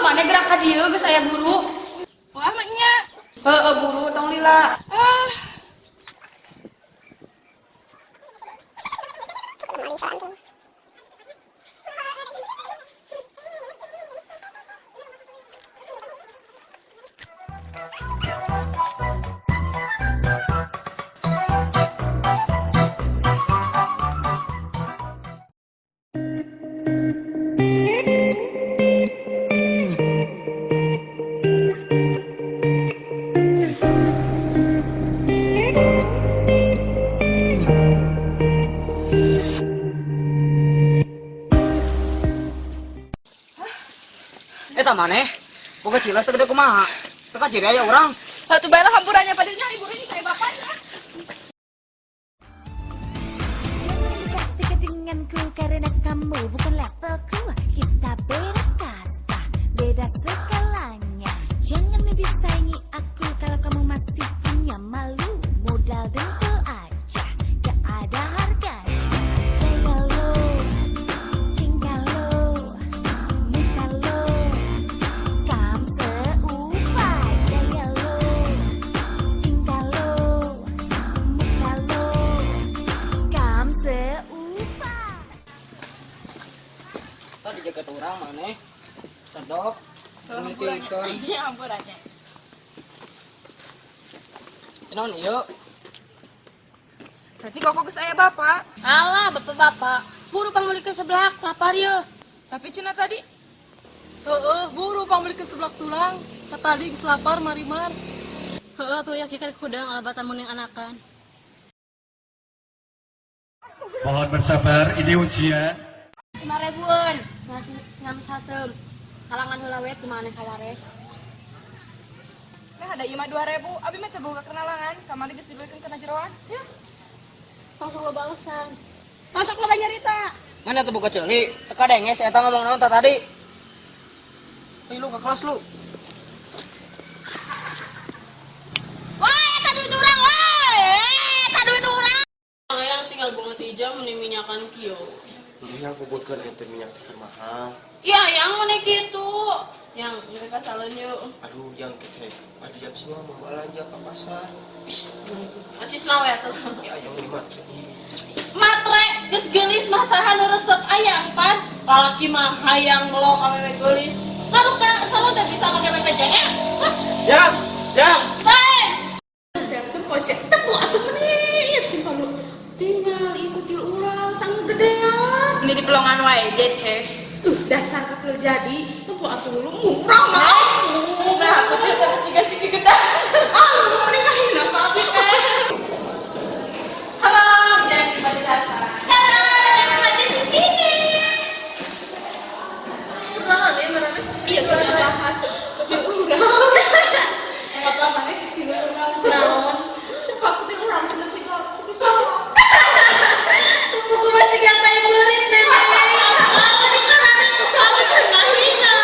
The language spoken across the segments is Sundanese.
Mana gerak ka dieu geus aya guru. Wah, mah nya. Heeh, buru tong lila. Ah. Eta maneh, boga cila segede kumaha? Teka ciri aya urang. Satu bae lah hampurannya padanya ibu ini saya bapaknya. Jangan dekat-dekat denganku karena kamu bukan levelku. Kita beda kasta, beda segalanya. Jangan mimpi saingi aku kalau kamu masih punya malu. Modal dengkul aja, gak ada harganya. Gaya lo, tingkah lo, muka lo, kam seupa. Gaya lo, tingkah lo, muka lo, kam seupa. Tadi jaga urang maneh. Sedok. Hampurannya. Ngitikeun. Iya, hampurannya. Naon ieu? Berarti kok geus aya bapak. Alah, bapak-bapak. Buru pangmeulikeun seblak, lapar ye. Tapi cenah tadi Heeh, buru pangmeulikeun seblak tulang. Tadi geus lapar marimar. Heeh, atuh ya kieu kudang alabatan meuning anakan. Mohon bersabar, ini ujian. 5 ribuan ngasih ngamis hasem. Halangan heula we ti maneh saware. Nah, ada ieu mah 2000. Abi mah teu boga kenalangan. Kamari geus dibelikeun kana jeroan. Ya. Tong sok loba alasan. Tong sok loba nyarita. Mana teu boga ceuli? Teka denge si eta ngomong naon tadi. Hei lu ke kelas lu. Wah, eta duit urang wah. Eta duit urang. Yang tinggal bunga tija meni minyakan kieu. Ini aku buatkan itu minyak teh mahal. Ya, yang mana gitu. Yang kita ke salon yuk. Aduh, yang kece. Aduh, jam semua mau belanja ke pasar. Acis nawe atuh. Ya, yang lima. Matre geus geulis mah saha nu resep ayang pan. Lalaki mah hayang melok awewe geulis. Kalau ka salon teh bisa make BPJS. Hah, Yang, yang. lain. Siap tempo siap tempo atuh menit timpal lu. Tinggal ikuti urang sangat gedean. Ini di pelongan wae JC. Dasar kutil jadi tempo atuh lu murah mah. Nah, aku teh teh tiga siki gede. Ah, lu mending ngahina ka abi teh. Halo, jangan pribadi datang. Halo, ada di sini. Kenalan ya mana? Iya, kita bahas kutil urang. Apa mana kecil urang. Naon? Tempo kutil urang cenah sih kok kutil. Buku masih kata murid deh. Apa nih kan aku ngahina.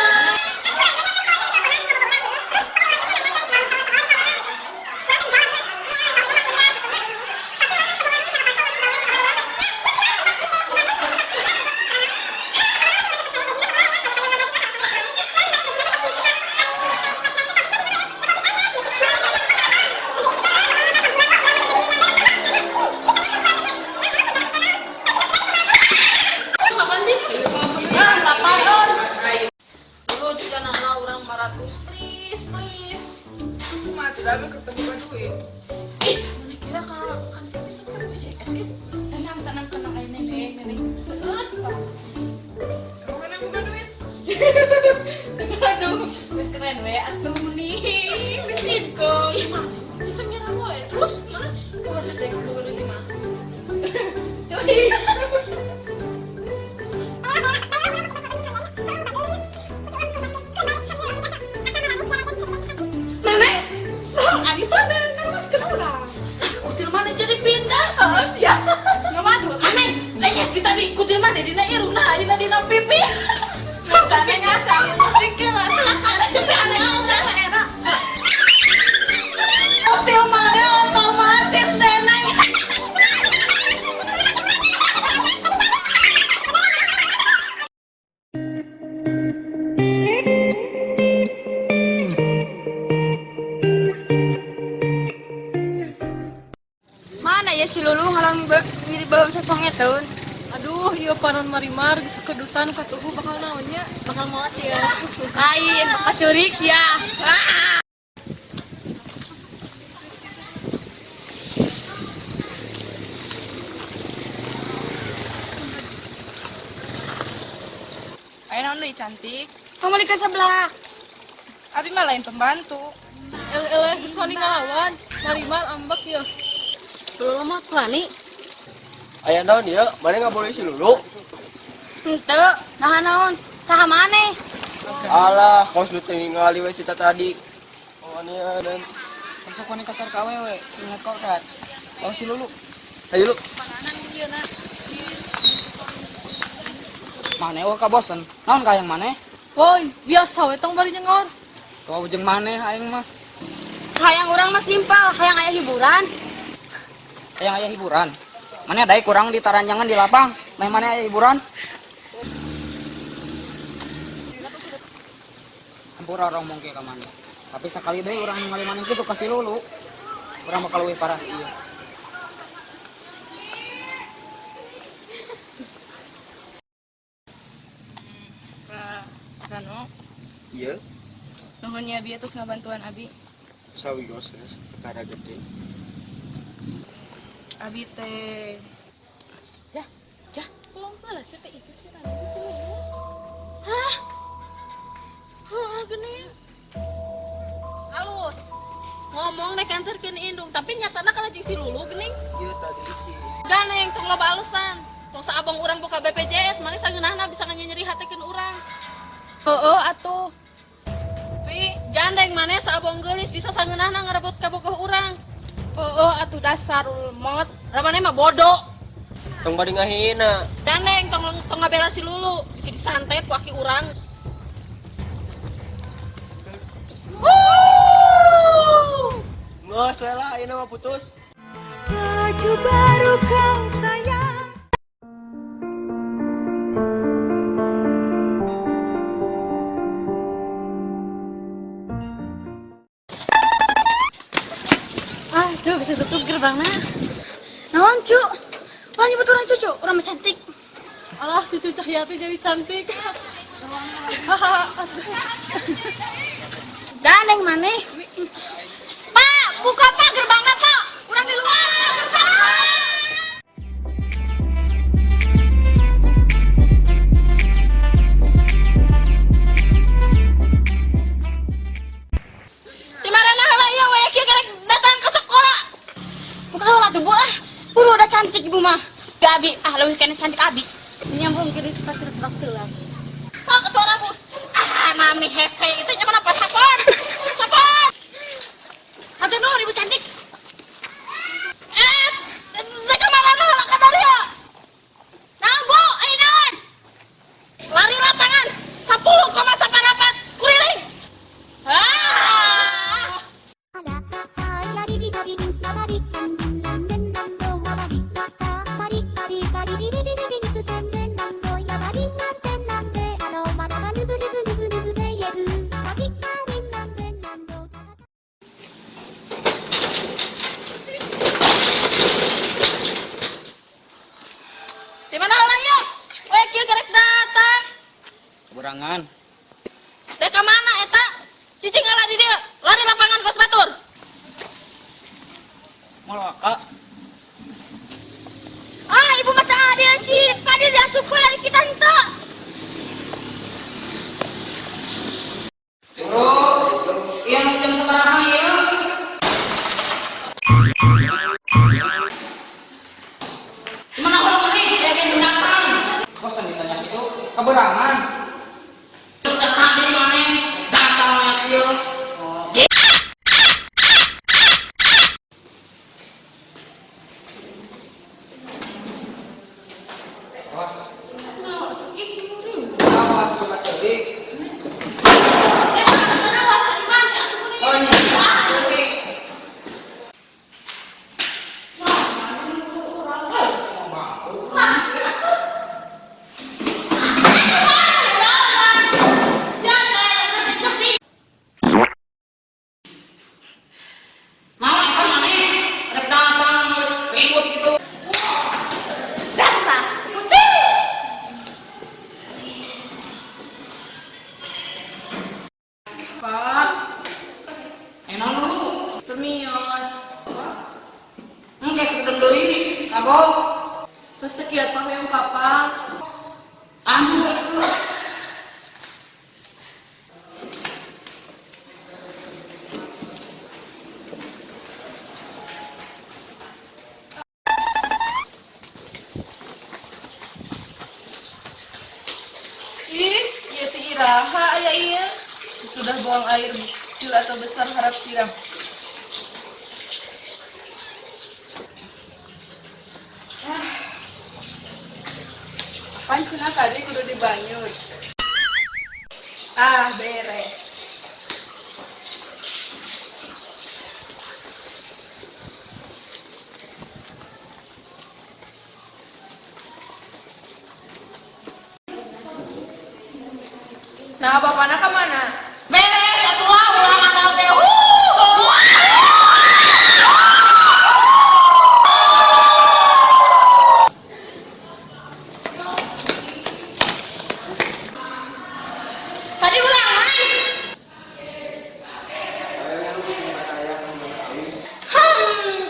Ibu bisa songeteun. Aduh, ieu panon marimar geus kedutan katuhu bakal naon nya? Bakal mawas ya. Lain, bakal curik sia. Ah! Ayo naon deui cantik. Kamu sebelah. Abi mah lain pembantu. Eleh-eleh geus wani ngalawan. Marimar ambek ya. Belum mah tuani. Aya naon ieu? Maneh ngaboleh si Lulu? Henteu, naha naon? Saha maneh? Alah, kos nu teu ningali we cita tadi. Oh, dan Sok wani kasar ka awewe, sing ngekotrat. Oh si Lulu. Ayo lu. Maneh wah kabosen. Naon ka yang maneh? Woi, biasa we tong bari nyengor. Kau jeung maneh aing mah. Hayang urang mah simpel, hayang aya hiburan. Hayang aya hiburan. Maneh daek kurang di taranjangan di lapang. Meh maneh aya hiburan. Hampura orang mongke ka maneh. Tapi sakali deui urang ningali maneh kitu ka si Lulu. Urang bakal leuwih parah ieu. Rano, Iya, nuhun nya abi atos ngabantuan abi. sawios geus perkara gede. Abi teh Jah, jah, tolong lah siapa itu si Rano itu si Lulu. Hah? Hah, gini. Halus. Ngomong nek anterkeun indung, tapi nyatana kalah jeung si Lulu geuning. Iya tadi sih. Ganeng tong loba alasan. Tong saabong urang buka BPJS, maneh sangeunahna bisa nyeri hatekeun urang. Heeh atuh. Pi, gandeng maneh saabong geulis bisa sangeunahna ngarebut kabogoh urang. Heeh atuh dasar ulmot. Lah maneh mah bodoh. Tong bari ngahina. Gandeng tong tong ngabela si Lulu, bisi disantet ku aki urang. Geus we lah, ayeuna mah putus. Baju baru kau sayang. Ah, cu bisa tutup gerbangnya. Naon, cu? Wah, nyebut orang cucu, orang mah cantik. Alah, cucu Cahyati jadi cantik. Gandeng maneh. Pak, buka Pak gerbangnya, Pak. Urang di luar. Buka, Pak. Di mana heula ieu we kieu karek datang ke sekolah. Buka heula tuh, Bu. Ah, buru udah cantik ibu mah. Gak Abi, ah leuwih kene cantik Abi. Nyambung ke ditu terus waktu lah. Sok atuh rabus. Ah, mami hese itu nya mana pasapon. Sapon. Hatur nuhun ibu cantik. Eh, rek ka mana heula ka dieu? Naon, Bu? Ayo naon? Lari lapangan 10,84 kuriling. Ah. Di mana heula ieu? We kieu karek datang. Keberangan. Rek ka mana eta? Cicing heula di dieu. Lari lapangan kos batur. Malaka. Ah, ibu mah teu adil sih. Padahal diasupkeun dari kita henteu. Bro, ieu nu jam sabaraha ieu? Gimana kalau maneh yakin datang? Kosan ditanya gitu, keberangan. Terus tadi maneh datang kieu. Awas. Awas buka celik. Oh ini, oke. Mau eta maneh rek datang geus ribut gitu. Geus teu kiat mah hoyong papa. Aduh atuh. Ih, ieu teh iraha aya ieu. Sesudah buang air kecil atau besar harap siram. Pan cenah tadi kudu dibanyut. Ah, beres. Nah, bapakna ka mana? Beres atuh lah ulangan naon teh. Tadi ulangan.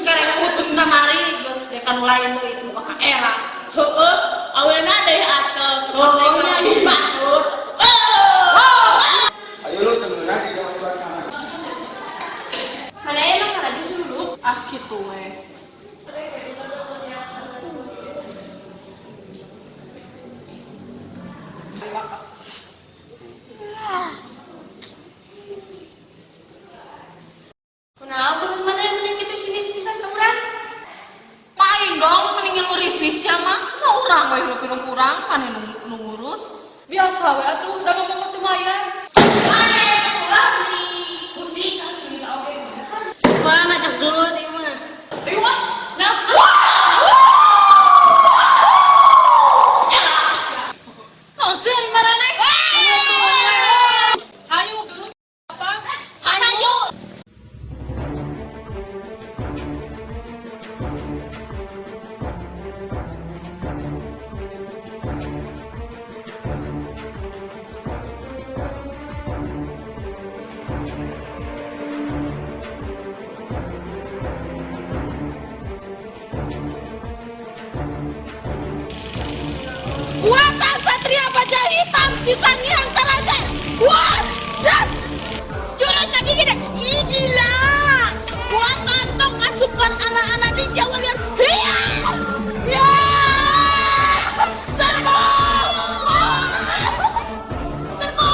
Karek putus kamari geus kan lain deui itu mah era. Heueuh, awena deui atuh. Heueuh nya batur. Ayo lu temenan di dalam suasana. Mana emang aja dulu. Ah, kitu we. Kunaon kudu mana yang mending kitu sinis pisan ka urang? Paing dong mending lu risih sia mah. Mah urang we nu pirang kurang maneh nu ngurus. Biasa we atuh, da ngomong teu mayar. Wah, ngajak dulu nih mah. Ayo wah. Nah. Naon sih maraneh? Hayu gelut apa? Hayu. Kuatan Satria Baja Hitam Kisah Taraja. Kuatan. Jurus lagi gede. Ih, gila. Kuatan tongkat super anak-anak ninja warrior. Hiya! Ya! Serbu! Serbu.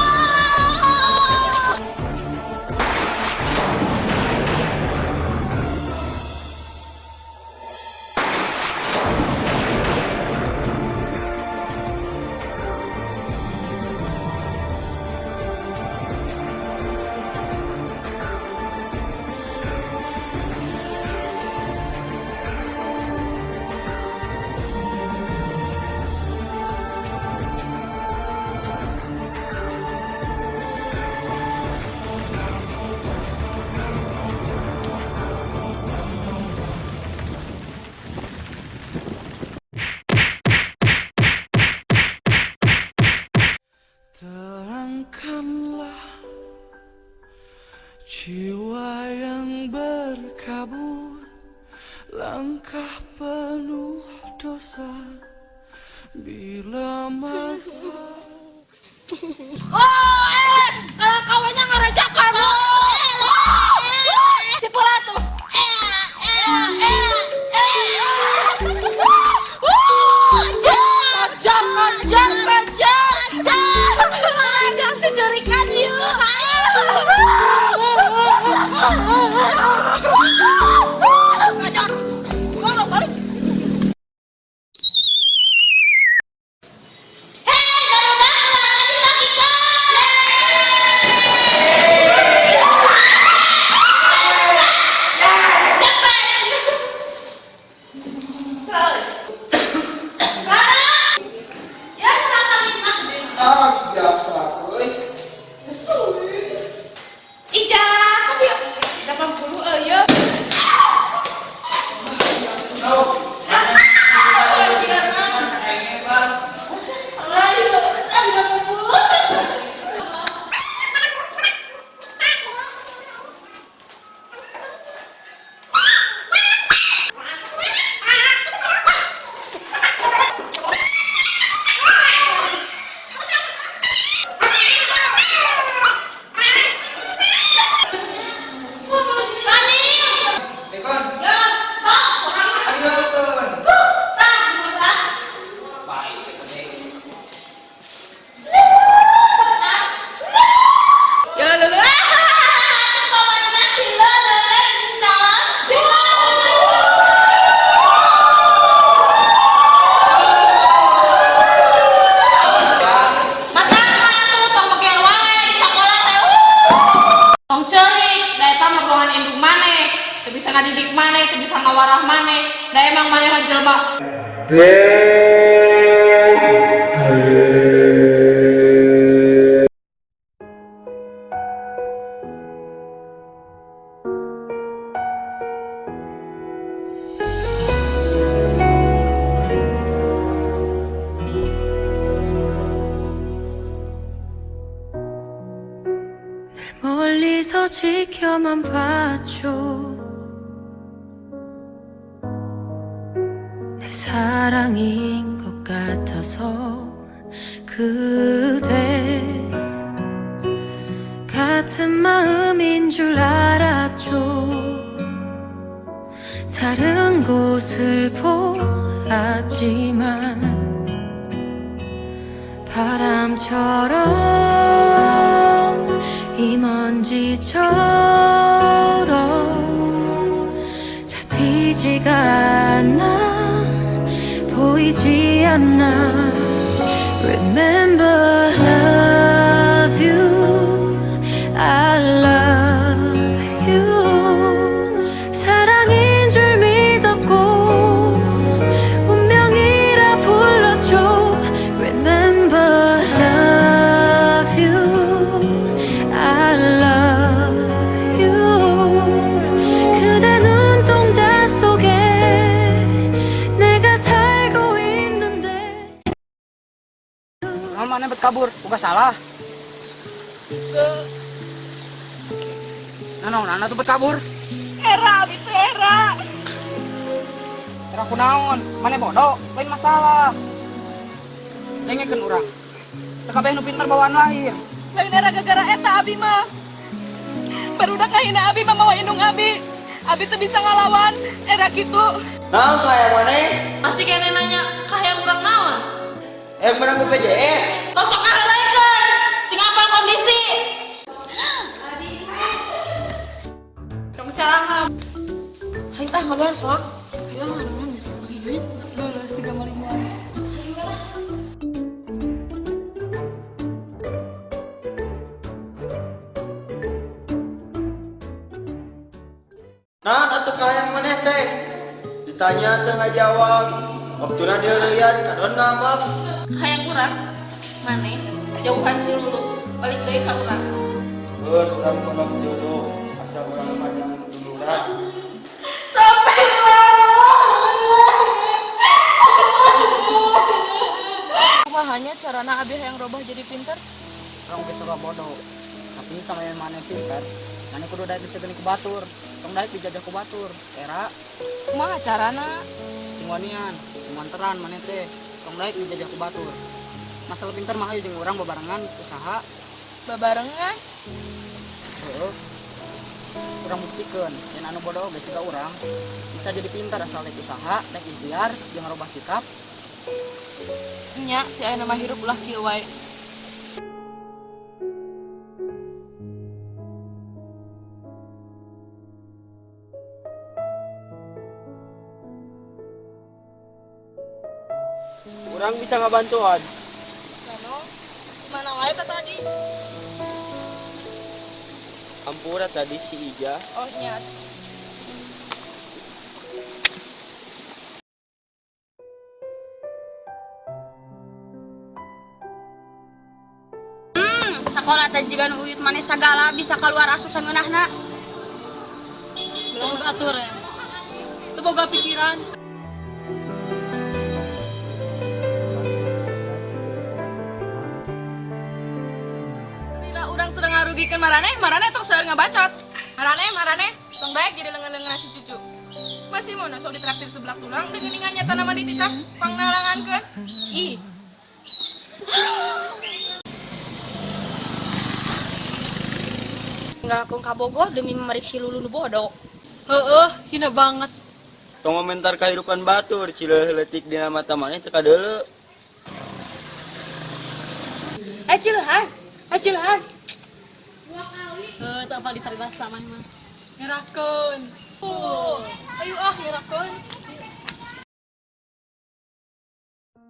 Terangkanlah jiwa yang berkabut, langkah penuh dosa bila masa. Oh, kalau kawinnya ngerajakan. Si pola tuh. Kejar, kejar, kejar, kejar. Jangan cecurikan yuk. Kejar. Gimana balik? Hei, barudak, lagi lagi kan. Da emang maneh mah jelema. 멀리서 지켜만 봤죠. 내 사랑인 것 같아서 그대 같은 마음인 줄 알았죠. 다른 곳을 보았지만 바람처럼 이 먼지처럼 잡히지가 않아, 보이지 않아. Remember love you, I love you. 사랑인 줄 믿었고 운명이라 불렀죠. Remember love you, I love you. 그대 눈동자 속에 내가 살고 있는데. Nah, maneh bet kabur, bukan salah. Nah, nah, nah, tuh bet kabur. Era, abi teh era. Era kunaon, maneh bodoh, lain masalah. Dengekeun urang. Teu kabeh nu pinter bawaan lahir. Lain era gara-gara eta abi mah. Barudak kahina abi mah mawa indung abi. Abi teu bisa ngalawan era gitu. Naon kahayang maneh? Masih keneh nanya kahayang urang naon? Yang menang BPJS. Tong sok ngaheulaikeun. Sing apal kondisi. Tong calangam. Hayu ah ngaluar sok. Hayu ah ngaluar bisa beli duit. Dulu siga maling wae. Naon atuh kahayang maneh teh? Ditanya teu ngajawab. Waktuna diheureuyan kadon ngambek. Hayang urang maneh jauhan si Lulu, balik deui ka urang. Keun urang pondok jodoh, asal urang panjang duluran. Sampai. Kumaha nya carana abi hayang robah jadi pinter? Urang geus sarua bodoh. Tapi sama yang maneh pinter, maneh kudu daek disegeni ku batur. Tong daek dijajah ku batur. Era. Kumaha carana? Sing wanian, sing wanteran maneh teh. Tong daek dijajah ku batur. Masalah pinter mah hayu jeung urang babarengan usaha. Babarengan? Heeh. Urang buktikeun yen anu bodoh geus siga urang bisa jadi pinter asal daek usaha, daek ikhtiar, jeung ngarobah sikap. Nya, ti ayeuna mah hirup ulah kieu wae. Urang bisa ngabantuan. Nano, mana wae teh tadi? Ampura tadi si Ija. Oh nya. Sekolah teh jiga nu uyut maneh sagala bisa keluar asup sangeunahna. Belum atur ya. Teu boga pikiran. Lila urang teu ngarugikeun maraneh, maraneh tong seueur ngabacot. Maraneh, maraneh, tong daek jadi leungeun-leungeun si cucu. Masih mau sok ditraktir seblak tulang dengan geuningan nyata nama dititah pangnalangankeun. Ih. Ngalakung kabogoh demi memeriksa Lulu nu bodoh. Heeh, hina banget. Tong komentar kehidupan batur, cileuh leutik dina mata maneh teu kadeuleu. Eh cilehan, eh cilehan. Dua kali. Heuh, teu apal ditarik rasa mah mah. Ngerakeun. Oh, ayo ah ngerakeun.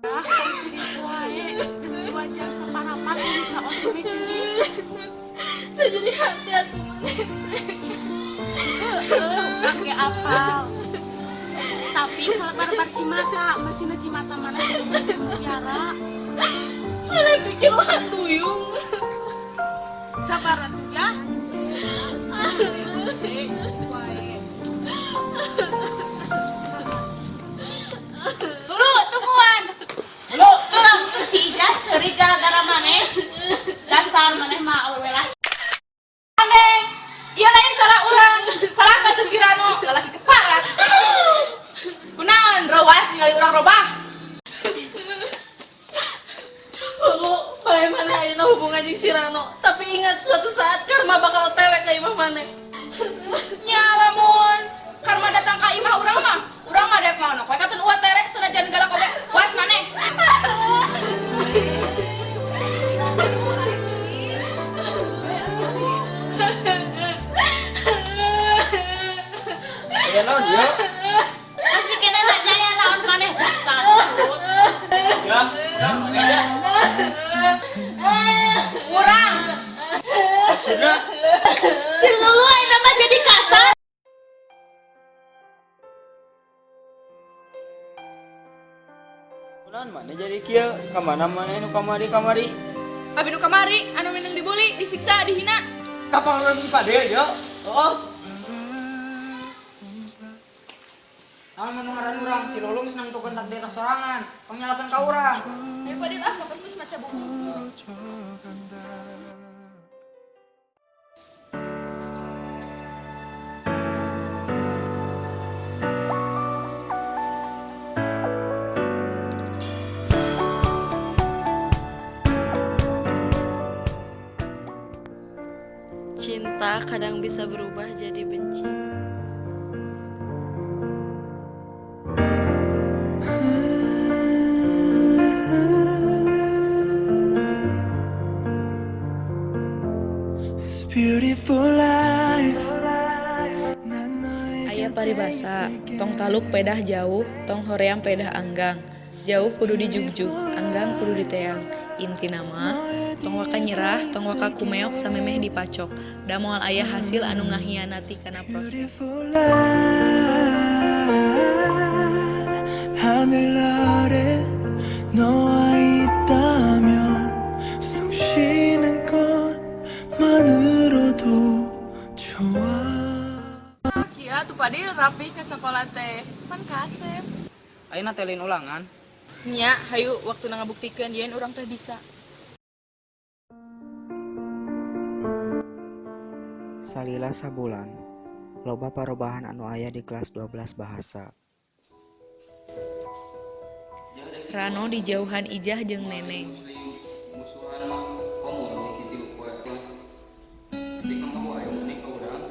Ah, wae, geus 2 jam saparapat bisa oke ciri. Teu jadi hati atuh maneh. Heeh, urang ge apal. Tapi kalau barbar Cimata, mesinnya Cimata mana yang mutiara. Mana pikir orang duyung. Sabar atuh ya. Dulu tungguan. Lu si Ija ceri gara-gara maneh. Dasar maneh mah awewe lah. Aneh. Iya lain salah urang. Salah ka tuh si Rano, lalaki keparat. Kunaon rewas ningali urang robah. Lu bae maneh ayeuna hubungan jeung si Rano, tapi ingat suatu saat karma bakal otw ka imah maneh. Nya lamun karma datang ka imah urang mah dek maono. Koe katun uat terek senajan galak oge. Was maneh. Aya naon dia? Masih kena nak jaya lawan maneh dasar. Ya, mana ya? Urang. Maksudnya Si Lulu ayeuna mah jadi kasar. Kunaon mana jadi kieu? Ka mana mana nu kamari-kamari? Abi nu kamari anu mineng dibully, disiksa, dihina. Kapan urang si Padel yo? Oh, Naon mun ngaran urang si Lolo geus nangtukeun takdir sorangan, tong nyalakeun ka urang. Ayo Padil ah, kapan geus maca buku. Cinta kadang bisa berubah jadi benci. It's beautiful life. Aya paribasa, tong taluk pedah jauh, tong hoream pedah anggang. Jauh kudu dijugjug, anggang kudu diteang. Intina mah, tong waka nyerah, tong waka kumeok samemeh dipacok. Da moal aya hasil anu ngahianati kana proses. Beautiful life. 하늘 아래 너와 있다면 숨 쉬는 것만으로도 좋아. Kia tuh Padil rapih ke sekolah teh. Pan kasep. Ayeuna teh lain ulangan. Nya, hayu waktu ngabuktikeun yen urang teh bisa. Salila sabulan, loba parobahan anu aya di kelas 12 bahasa. Rano dijauhan Ijah jeung Neneng. Musuhan mah komo we kitu poe teh. Ketika mau aya meni ka urang,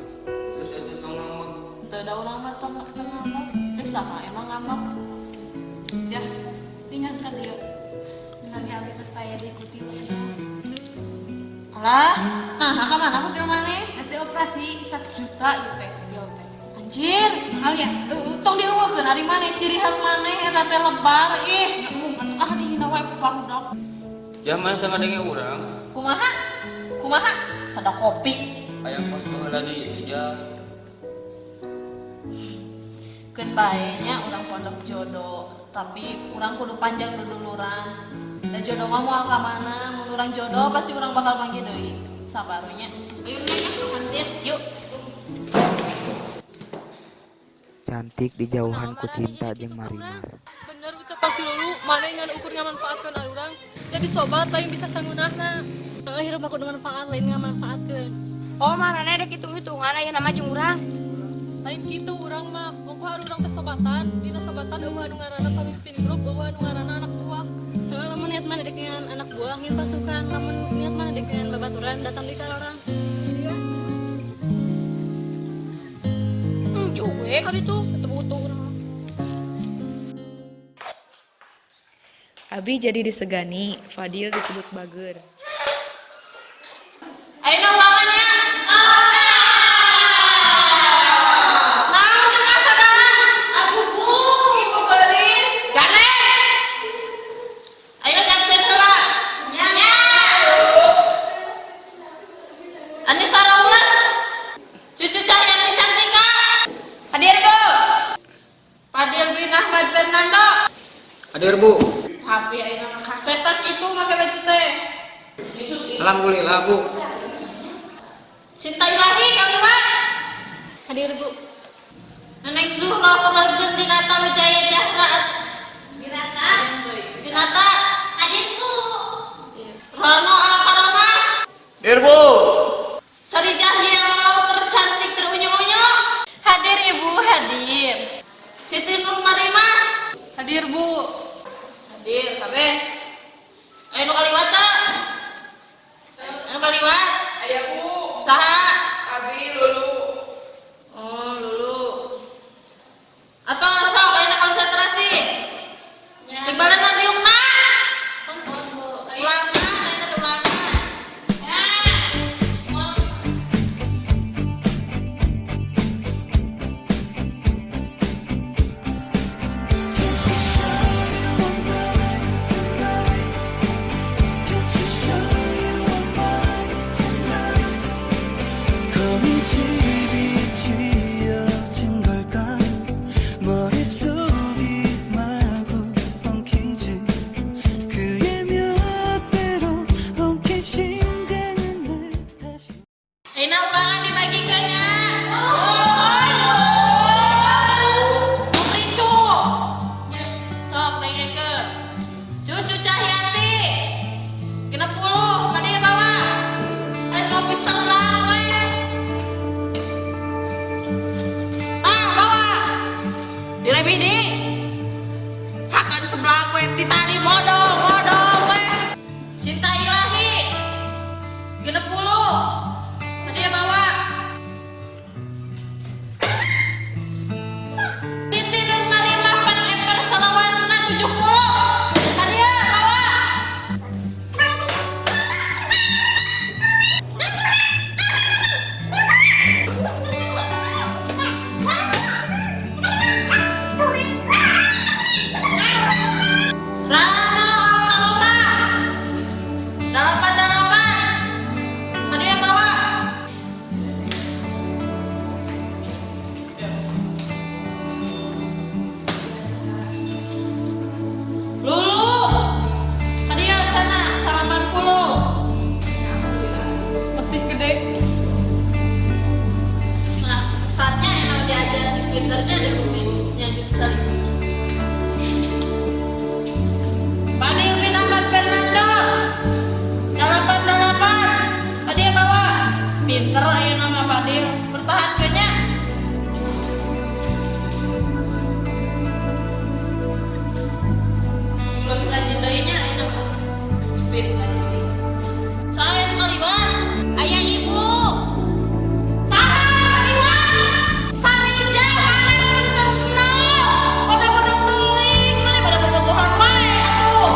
terus eta tong ngambek. Teu da urang mah tong teu ngambek. Cek saha emang ngambek. Ya, tinggalkan dia. Bilangnya abi geus taya diikuti. Alah, nah ka mana kutil maneh? Geus dioperasi 1 juta ieu teh, kutil teh. Anjir, mahal ya. Tong dieuweuhkeun ari maneh ciri khas maneh eta teh lebar ih. Nya embung atuh ah dihina wae ku barudak. Ya mana teh ngadenge urang? Kumaha? Kumaha? Sada kopi. Aya kos baheula di Ija. Keun bae nya urang pondok jodoh, tapi urang kudu panjang duduluran. Da jodoh mah moal ka mana, mun urang jodoh pasti urang bakal panggih deui. Sabar we nya. Ayo neng ah, kantin, yuk. Cantik dijauhan ku cinta jeung Marimar. Bener ucapan si Lulu, mana ngan ukur ngamanfaatkeun urang. Jadi sobat lain bisa sangunahna. Heeh, hirup aku manfaat lain ngamanfaatkeun. Oh, marane dek hitung-hitungan aya nama jeung urang. Lain kitu urang mah, pokoknya urang teh sobatan, dina sobatan eueuh anu ngaranna pamimpin grup, eueuh anu ngaranna anak buah. Heeh, lamun niat maneh dek ngan anak buah ngin pasukan, lamun niat maneh dek ngan babaturan datang di ka orang. Iya. Cuek kali itu, tetep utuh urang mah. Abi jadi disegani, Fadil disebut bager. Ayeuna ulangannya. Naon jeung sagala? Aduh, Bu, Ibu geulis. Gandeng. Ayeuna absen heula. Nya. Anissa Raules. Cucu Cahyati Cantika. Hadir, Bu. Fadil bin Bu. Tapi ayeuna mah kasetan kitu make baju teh. Alhamdulillah, Bu. Cinta Ilahi kaliwat. Hadir, Bu. Neneng Zuhra Frozen Dinata Wijaya Jahra Dinata Dinata. Hadir, Bu. Rano Alkaroma. Hadir, Bu. Sari Jahlia Laut tercantik terunyu-unyu. Hadir, Ibu, hadir. Siti Nur Marima. Hadir, Bu. Hadir, kabeh. Ayo nu kaliwat teu? Anu kaliwat? Aya, Bu. Saha? Abi Lulu. Oh, Lulu. Atau sok ayeuna konsentrasi. Ya. Ibalan riungna. Ampun, Bu. Ulangan, ayeuna teh ulangan. Ya. 거미집이 지어진 걸까 머릿속이 마구 엉키지 그의 몇 배로 엉킨 심장은 내 다시 Ayeuna ulangan dibagikeun nya. Ricu. Sok dengekeun. Cucu Cahyati. 60 ka dieu bawa. Ayo ngopi sebelah we. Tah bawa. Direbidi. Hakan sebelah we ti tadi modong we. Cinta Ilahi. 60. Ka dieu bawa. Titi Nur Marima 4 emper salawasna 70. Ka dieu bawa. Rano Alkaroma 88. Ka dieu bawa. Lulu. Ka dieu sana 80. Masih gede. Nah, saatnya emang diajar si pinternya di bumi gitu saling. Fadil bin Ahmad Fernando 88. Tadi ya bawa. Pinter ayo nama Fadil. Pertahankannya. Lebih rajin deui nya ayeuna mah. Pinter. Saya kaliwat. Aya, Ibu. Saha kaliwat? Sarija maneh pinter nol. Bodoh-bodoh teuing, maneh pada bobogohan wae atuh.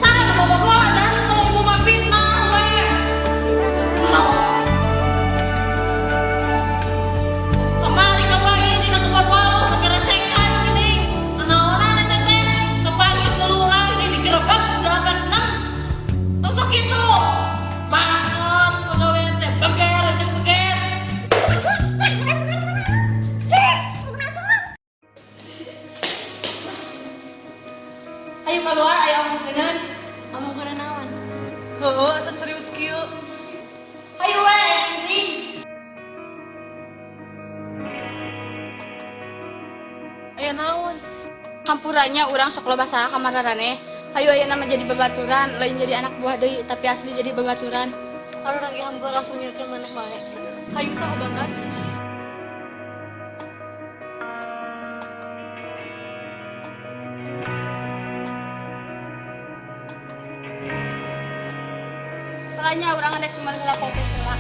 Saha nu bobogohan dan teu ibu mah fitnah we. No. Kamari kapanggih dina kebon waluh kegeresekan geuning. Nanaonan eta teh kapanggih ku lurah ini digerebek 86. Tong sok kitu. Bangun pagawean teh beger jeung beger. Ayo keluar, ayo omongkeun. Omongkeun naon? Heueuh, asa serius kieu. Ayo we penting. Aya naon? Hampuranya urang sok loba salah ka mararaneh. Hayu ayeuna mah jadi babaturan, lain jadi anak buah deui, tapi asli jadi babaturan. Urang ge hampura langsung nyurkeun maneh wae. Hayu sahabatan. Soalnya urang rek kumaha heula kopi heula.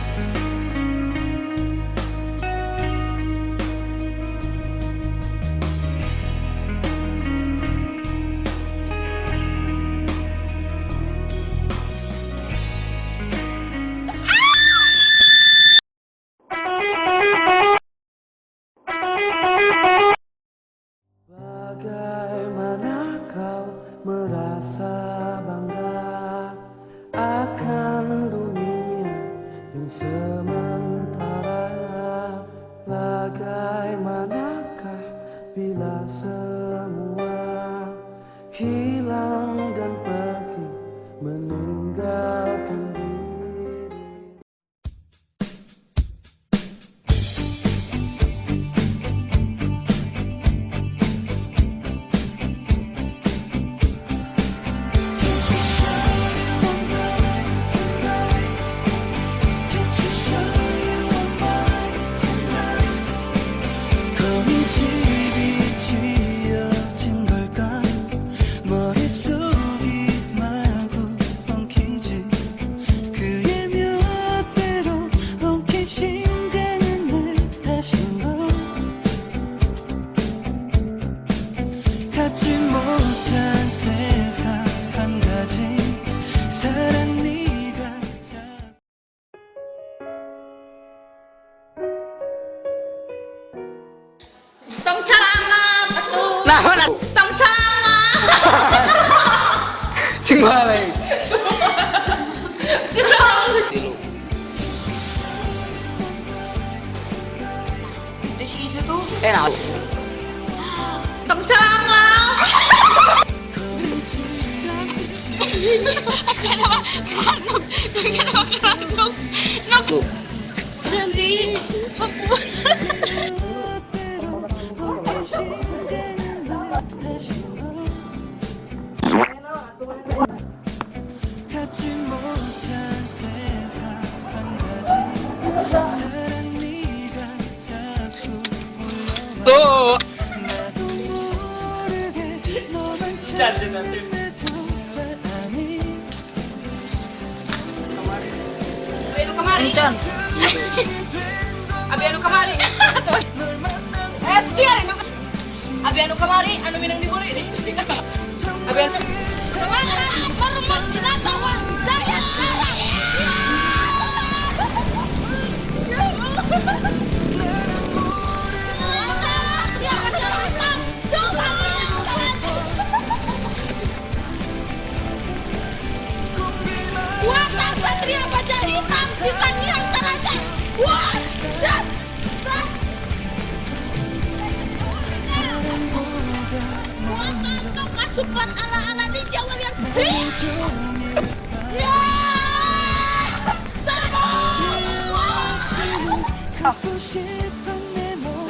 Bagaimana kau merasa bangga akan dunia yang Bila semua hilang dan pergi meninggalkan diri. Tong carangap atuh. Nah, mana? Tong carangap. Sing balik. Sing balik. Tilu. Itu si itu tuh. Nah. Tong carangap. Kenapa keranuk? Kenapa keranuk? Nok. Jadi tuh. Abi anu kamari. Abi anu kamari. Tinggal anu. Abi anu kamari anu minang dibuli. Abi anu Satria Baja Hitam di Tangiang Taraja. Wah, dan kasupan ala-ala ninja warrior. Ya,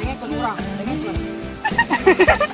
Dengekeun urang, dengekeun.